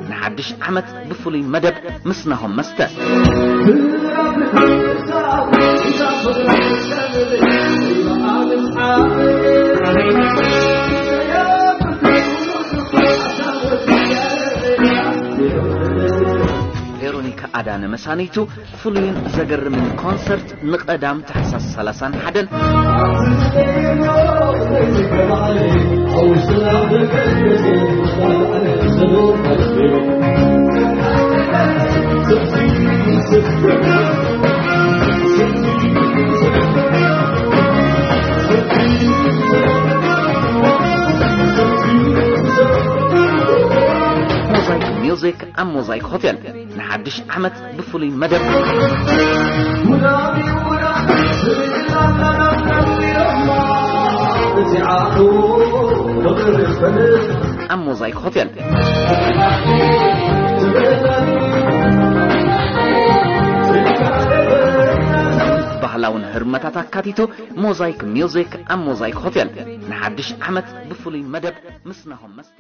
ንሓድሽ ዓመት ብፍሉይ መደብ ምስ ናሆም መስተ። ቬሮኒካ ኣዳነ መሳኒቱ ፍሉይን ዘገርምን ኮንሰርት ንቐዳም ታሕሳስ ሰላሳን ሓደን። ሞዛይክ ሚውዚክ ኣብ ሞዛይክ ሆቴል ንሓድሽ ዓመት ብፍሉይ መደብ። ኣብ ሞዛይክ ሆቴል ባህላውን ህርመታት ኣካቲቱ ሞዛይክ ሚውዚክ ኣብ ሞዛይክ ሆቴል ንሓድሽ ዓመት ብፍሉይ መደብ ምስ ናሆም መስተ።